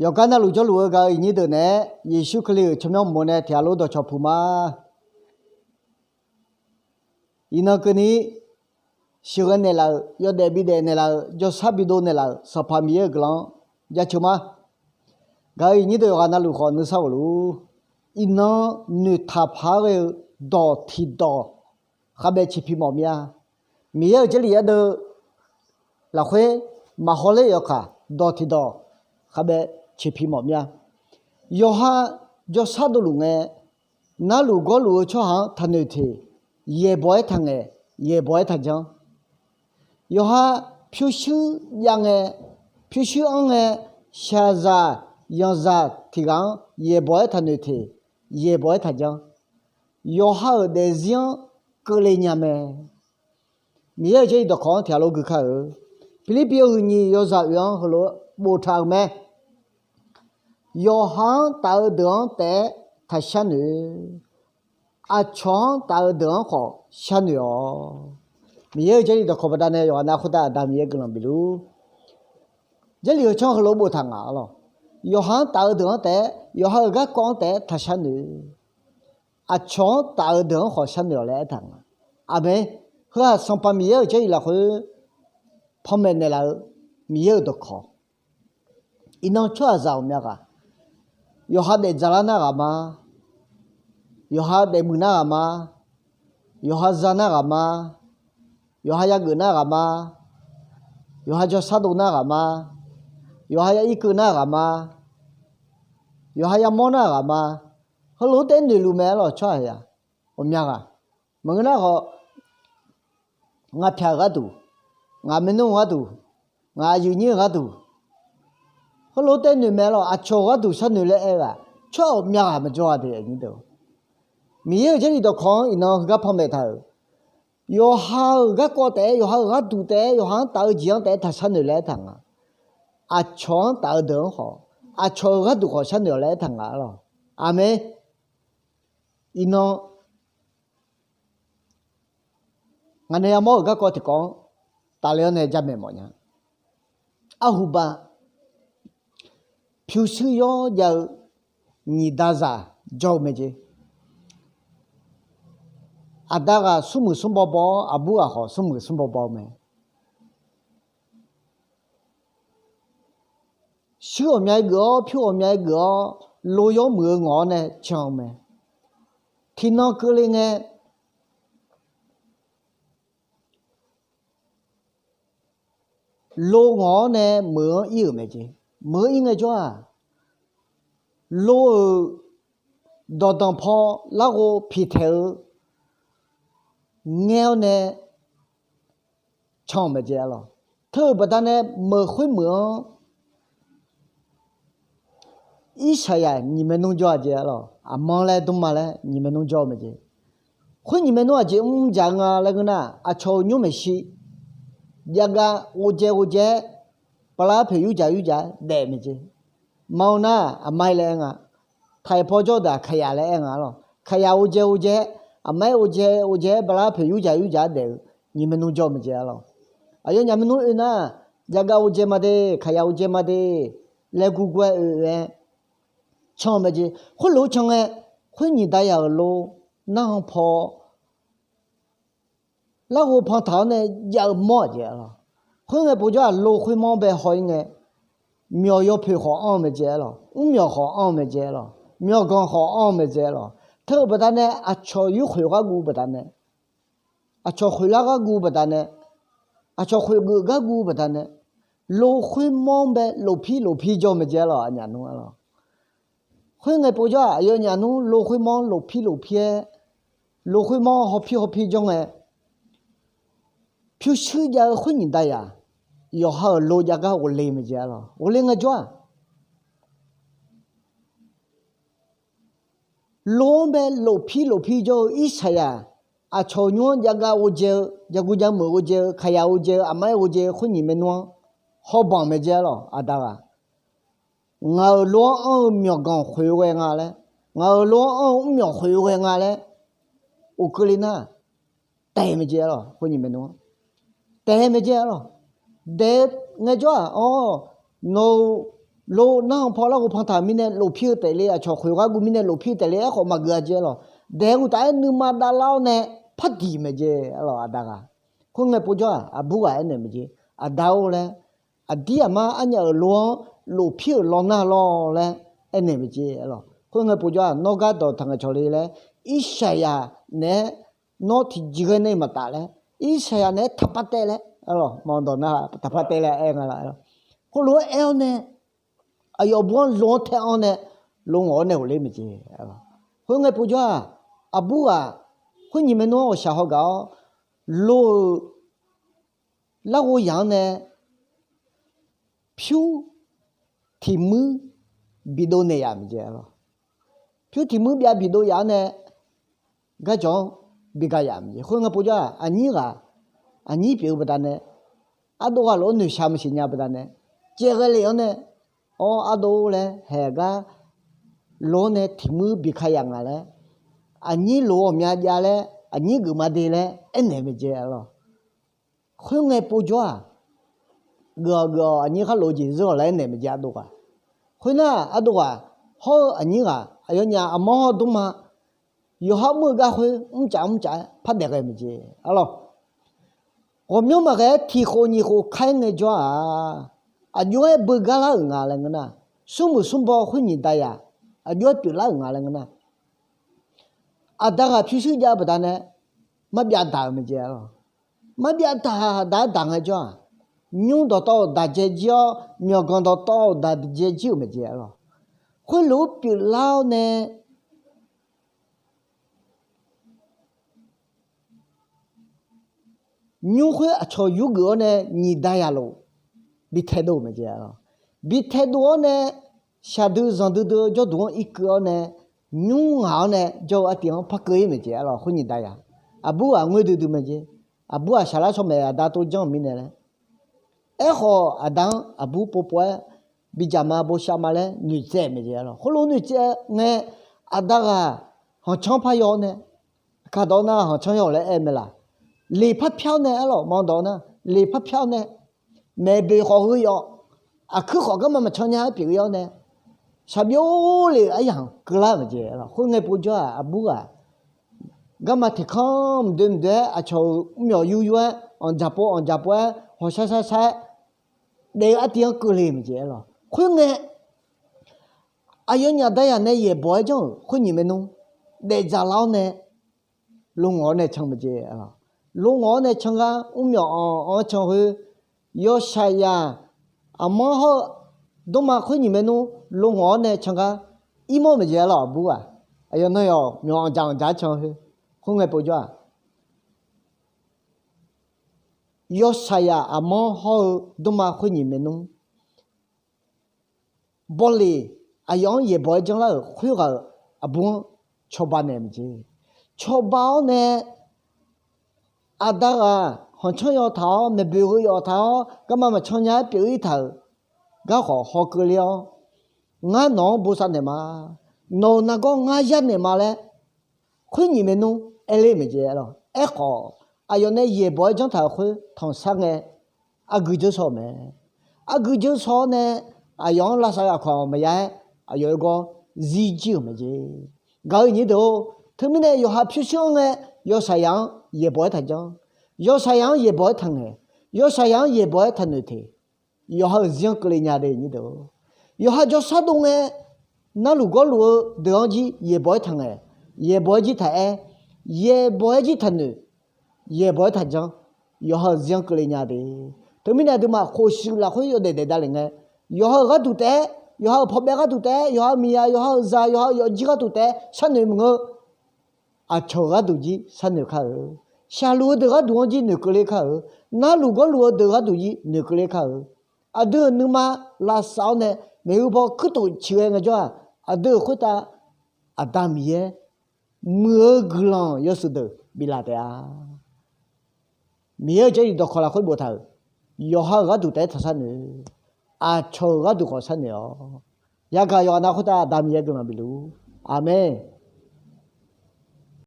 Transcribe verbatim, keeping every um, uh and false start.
Yawqgar navluf jawrluf-eu gaq-euq iqnyir deuq naeq-aer, Yeqsur Kali-euq tsawrmyanr uqmov nae tiq ghaq lof dawqcawq puq ma. Iqnan keuvni, sheuqghae naeqlaf-euq, yawdaef bidaef naeqlaf-euq, jawrshar bidov naeqlaf-euq Sanqpaq Miqyaer-euq guiqlanq-anr jaceuq ma. Gaq-euq iqnyir deuq yawqghaq navluf khawf nuisar ghofluf-ur. Iqnan noeqtaq paq-aer ghae-eu dawq tiqdawq khavbaev ceqpi mawf mir-a. Miqyaer-euq Jarlif yadeuv lafkhoer maqhaw ler yawkaq dawq tiqdawq khavbaev ceqpi mawf mir-a. Yawqha jawrshar dovluf ngae, narluf gawrluf-eu tsawrhaq-anr taqnoeq teq, yaeqbawq-aer taqngaeq, yaeqbawq-aer taqjanr. Yawqha pyurshuir jav ngae, pyurshuir anr ngae, shaqzaq yanqzaq tiq ghaq-anr yaeqbawq-aer taqnoeq teq, yaeqbawq-aer taqjanr. Yawqha-euq daefzir-anr keuvle nya mae. Miqyaer-euq Jarlif dawqkawq-anr tiq ghaq lof gui kar-eu. Pirlirpiv yawhuiq nyiq yawzaq oeq-anr heulof-aer boftaq-euq mae. Yawqha-anr taf-eu deuq-anr taef-aer taqshar noeq. Aqcawq-anr taf-eu deuq-anr khawf sharnoeq-awq. Miqyaer-euq Jarlif dawqkawq baqdanae yawqghaq nav khoertav Aqda Miqyaer guiqlanq bifluf-ur. Jarlif-euq canr heulof boftaq nga-a lawq. Yawqha-anr taf-eu deuq-anr taef-aer, yawqha-euq garkawv-anr taef-aer taqshar noeq. Aqcawq-anr taf-eu deuq-anr khawf sharnoeq-awq laer aertaq nga. Aqmeq. Heu-aq Sanqpaq Miqyaer-euq Jarlif lafkhoer panmaeq naeqlaf-eu Miqyaer-euq dawqkawq. Iqnan tsawrhaqzaq ghawqmya ghaq, yawqha daefdzaq lar nar ghaq ma, yawqha daefmuiq nar ghaq ma, yawqha za nar ghaq ma, yawqha yageuf nar ghaq ma, yawqha jawrshar dov nar ghaq ma, yawqha ya irkeuv nar ghaq ma, yawqha yamawr nar ghaq ma. Heulof-aer taef-aer noeqluf mae-aer lawq tsawrhaq-aq. Ghawqmya ghaq, maqngeur nar khawf, ngaq pyaq-euq gharduq, ngaq maernmr-eu gharduq, ngaq aqyuif nyir-eu gharduq, heulof-aer taef-aer noeq mae-aer lawq. Aqcawq-euq gharduq sharnoeq laer aer-eu-aq, tsawrhaq ghawqmya ghaq maqjawr-a de. Miqyaer-euq Jarlif dawqkawq-anr iqnan heugar panmaeq taq-euq. Yawqha-euq garkawv taef-aer, yawqha-euq gharduq taef-aer, yawqha-anr taf-eu jeq-anr taef-aer taqshar noeq laer aertaq nga. Aqcawq-anr taf-eu deuq-anr khawf, aqcawq-euq gharduq khawf sharnoeq-awq laer aertaq nga-a lawq. Aqmeq. Iqnan ngaq nae yamawr-euq garkawv tiqkawv-anr tafler-awr nae jamaeq mawfnya. Arhuba, pyurshuir yawr jav-eu nyiq dazaq jawr-eu mae jeq. Aqda ghaq smrmuiq smrbaw baw-awr, aqbur ghaq khawf smrmuiq smrbaw baw-eu mae. Shuir ghawqmya-aer geuf-awr, pyur ghawqmya-aer geuf-awr, lo yawmuiq-eu ngawq-awr nae can-eu mae. Tiqnan keuvle ngae, lo ngawq-awr nae meuq-anr ir-euq mae jeq. Meuq-anr ir ngae jawr-aq, lo-euq dawqdanq paw larghov piqtaeq-eu ngaer-awr nae can-euq mae jeq-a lawq. Teu-euq baqdanae meuq khoermeuq-anr Irsaqyaq nyiq maernmr jawr-a jeq-a lawq. Aqmanr laer dmrma laer nyiq maernmr jawr-eu mae jeq. Khoer nyiq maernmr aqjeq mrjaq-eu nga laer ngeur nar, aqcawq-euq nymr maeqshi javgav ghovjae ghovjae-aer, bala poeq yurjaq yurjaq-aer daef mae jeq. Ma-eu nar, aqma-ir laer aer nga. Taq-iq paw jawr-eu deuq-aq kaqyaq laer aer nga-a lawq. Kaqyaq ghovjae ghovjae-aer, aqma-ir ghovjae ghovjae-aer bala poeq yurjaq yurjaq-aer daef-eu nyiq maernmr jawr-eu mae jeq-a lawq. Aqyawfnyaf maernmr oe nar, javgav ghovjae ma de, kaqyaq ghovjae ma de laer gurgur-aer oe-aer can-eu mae jeq. Khoerlof-aer can ngae, khoer nyiq dazaq-euq lo narhan paw larghov pantaq-awr nae jav-eu mawr-aq jeq-a lawq. Khoerngae povjawr-aq, lo khoermawr bae haw-ir ngae, myawq yawpoeq khawf anr-eu mae jeq-a lawq. Mrmyawq khawf anr-eu mae jeq-a lawq. Myawqganq khawf anr-eu mae jeq-a lawq. Teu-euq baqdanae aqcawq yurkhoeq gharguv baqdanae, aqcawq khoeqlar gharguv baqdanae, aqcawq khoeqgeuf gharguv baqdanae, lo khoermawr bae lofpir lofpir jawr-eu mae jeq-a lawq, aqnyaf nmr-a lawq. Khoerngae povjawr-aq, aqyawfnyaf nmr lo khoermawr lofpir lofpir-aer, lo khoermawr hawpir hawpir jawr ngae, pyurshuir jav-eu khoer nyiq dazaq, yawqha-euq lo javgar ghofle mae jeq-a lawq. Ghofle ngae jawr-aq, lo-anr bae lofpir lofpir jawr-eu Irsaqyaq, aqcawq-euq nymr-anr javgav ghovjae-eu, jaguv javmeuq ghovjae-eu, kaqyaq ghovjae-eu, aqma-aer ghovjae-eu khoer nyiq maernmr-anr hawbanq mae jeq-a lawq, aqda ghaq. Ngaq-euq lo-anr anr-eu myawqganq khoeq ghae nga laer, ngaq-euq lo-anr anr-eu mrmyawq khoeq ghae nga laer, uqkeuvle nar, taef mae jeq-a lawq, khoer nyiq maernmr-anr taef mae jeq-a lawq. Daef ngae jawr-aq, awr, nawq-euq Lof nar-anr paw larghov pantaq-euq mirnae lofpir-eu taefle, aqcawq khoeq ghar guv mirnae lofpir-eu taefle, aerkhawf maqgeuf-a jeq-aer lawq. Daeq-eu uqtaf-aer nuima davlar-awr nae pardiq maeq jeq-a lawq, aqda ghaq. Khoerngae povjawr-aq, aqbur ghaq aernaeq maeq jeq, Aqda-or laer, aqdir aqmar arnyaf-euq lof-anr lofpir-euq lawnar lawr laer aernaeq maeq jeq-a lawq. Khoerngae povjawr-aq, nawr gar dawq taq ngaeqcawq le laer, Irsaqyaq naeq-aer nawr tiqjeq ghae nae maqtaf laer, Irsaqyaq naeq-aer taqpar taev laer, maqdawq nar taqpar taev laer aer nga laf. Khoerlof-aer aer-awr nae, aqyawf aqbur-anr lof-anr tae-anr nae, lof ngawq-awr nae ghofler maeq jeq-a lawq. Khoerngae povjawr-aq, aqbur ghaq khoer nyiq maernmr-anr ghawqshaq haw gaq-awr, lof-euq larghov yaq-anr nae pyur tiq muir bidov naeq yaf maeq jeq-a lawq. Pyur tiq muir byav bidov yaf-anr nae garjawq-anr bi ga yaf maeq jeq. Khoerngae povjawr-aq, aqnyir ghaq, aqnyir pyeuf-eu baqdanae, ardov ghaq lof-aer noeqshaq maqsiq nya baqdanae, caev ghae lef-anr nae, Awr, ardov laer haeq gar lof-anr nae tiq muir bi ka yaf nga laer, aqnyir lof ghawqmya jav laer, aqnyir geufma de laer aernaeq maeq jeq-a lawq. Khoerngae povjawr-aq, geuf-awq geuf-awq, aqnyir khar lof-eu jeq zeur-awq laer aernaeq maeq jeq, ardov ghaq. Khoernar, ardov ghaq hawr-eu aqnyir ghaq, aqyawfnyaf aqmanr hawr-eu dmrma, yawqha mr-eu gar khoer mrcaf mrcaf-aer par daef ghae maeq jeq-a lawq. Ghawqmyanr maqghae-aer tiq khof nyiq khof ka-aer ngaejawr-aq, aqjox-aer beugar lar-euq nga laer ngeur nar, smrmuiq smrbaw khoer nyiq dayaq aqjox-aer pyeuflar-euq nga laer ngeur nar, aqda ghaq pyurshuir jav-eu baqdanae marbyav daq-euq maeq jeq-a lawq. Marbyav daq daq-aer daq ngaejawr-aq, nymr dawqtawv-euq daq dzae jir-awr, myawqganq dawqtawv-euq daq dzae jir-euq maeq jeq-a lawq. Khoerlof-aer pyeuflar-awr nae, nymr khoer aqcawq yurgeuf-awr nae nyiq dayaq lof bi taedov-euq maeq jeq-a lawq. Bi taedov-awr nae, shaqdui zanqdui dui-eu jawrduq-anr irkeuv-awr nae, nymr ngaq-awr nae jawr-eu artiv-anr par keuv-ir maeq jeq-a lawq. Khoer nyiq dayaq, aqbur ghaq ngoer duidui maeq jeq. Aqbur ghaq saqlar shawr maeq, aqda tov janr-euq mirnae laer. Aerkhawf, aqda-anr aqbur povpov-aer bidzaq ma boshav ma laer noeqtsaev maeq jeq-a lawq. Khoerlof noeqtsaev ngae, aqda ghaq khanqcanr par yaw-awr nae, kaqdawq nar khanqcanr yaw laer aer mae laf. Leq par pyar-awr nae, aerlawq, maqdawq nar leq par pyar-awr nae, maeqboeq khawf heu yaw, aqkuir khawf garma maqcan nya-aer pyeuf-ir-awr nae, saqbyov lef aryamq keuvlar-euq jeq-a lawq. Khoerngae povjawr-aq, aqbur ghaq garma tiq kanr mqdoe mqdoe-aer aqcawq-euq mrmyawq yur yur-aer anqdzaq pov anqdzaq pov-aer hawqshar shar shar-aer daef-eu artiv-anr keuvle maeq jeq-a lawq. Khoerngae, aqyawfnyaf dayaq nae yaeqbawq-aer janr-euq khoer nyiq maernmr daefdzaq lar-awr nae, lo ngawq-awr nae can maeq jeq-a lawq. Lo ngawq-awr nae can gar mrmyawq anq-anr can khoer, yawshaqzaq aqmanr hawr-eu dmrma khoer nyiq maernmr lo ngawq-awr nae can gar irmawr maeq jeq-a lawq. Aqbur ghaq aqyawf nan yawq myawq anqdzaq anqdzaq-aer can khoer, khoerngae povjawr-aq, yawshaqzaq aqmanr hawr-eu dmrma khoer nyiq maernmr bawleq aqyawf-anr yaeqbawq-aer janrlar-euq khoerghaq-euq aqbur-anr cawba naeq maeq jeq. Cawba-awr nae, aqda ghaq khanqcanr yaw taq-awr, maeqboeq heu yaw taq-awr, garma maqcan nya-aer pyeuf-ir taq-euq gar khawf hawkeuvle-awr, ngar nawq-anr bosav naeq ma. Nawq-euq nargawr ngar yar naeq ma laer, khoer nyiq maernmr aerler maeq jeq-a lawq. Aerkhawf, aqyawf nae yaeqbawq-aer janr taq-euq khoer tanqsar ngae, argui dzeur shaw-eu mae. Argui dzeur shaw-awr nae, aqyawf-anr lavsav ghaq kawq maqya-aer, aqyawf-euq gawr zir jir-euq mae jeq. Gaq-eu nyir deuq-or, teumirnae yawqha pyurshuir-anr ngae, yawshaqzaq-anr yaeqbawq-aer taqjanr. Yawshaqzaq-anr yaeqbawq-aer taqngaeq. Yawshaqzaq-anr yaeqbawq-aer taqnoeq teq. Yawqha-euq zir-anr keuvle nya de, nyir deuq-or. Yawqha jawrshar dov ngae, narluf gawrluf-eu deuq-anr jir yaeqbawq-aer taqngaeq, yaeqbawq-aer jir taqaer, yaeqbawq-aer jir taqnoeq, yaeqbawq-aer taqjanr. Yawqha-euq zir-anr keuvle nya de. Teumirnae aqduimaf khof shuif lafkhoer yawdaef daef davlef ngae, yawqha-euq gharduq taef-aer, yawqha-euq pawbaev gharduq taef-aer, yawqha-euq miqyaq, yawqha-euq zaq, yawqha-euq yawfjir gharduq taef-aer sharnoeq maqngeur. Aqcawq-euq gharduq jir sharnoeq kar-eu, shaqluf-eu deuq gharduq-anr jir noeqkeuvle kar-eu, narluf gawrluf-eu deuq gharduq jir noeqkeuvle kar-eu, aqdui-euq nuima lavsav-awr nae maeqhu paw kuirtof ciqghae ngaejawr-aq, aqdui-euq khoertav Aqda Miqyaer muiq-eu guiqlanq yawshuif deuq biflaf taef-a. Miqyaer-euq jarlif dawqkawq lafkhoer boftaq-euq, yawqha-euq gharduq taef-aer taq sharnoeq, aqcawq-euq gharduq khawf sharnoeq-awq. Yagaq yawqghaq nav khoertav Aqda Miqyaer guiqlanq bifluf-ur. Aqmeq.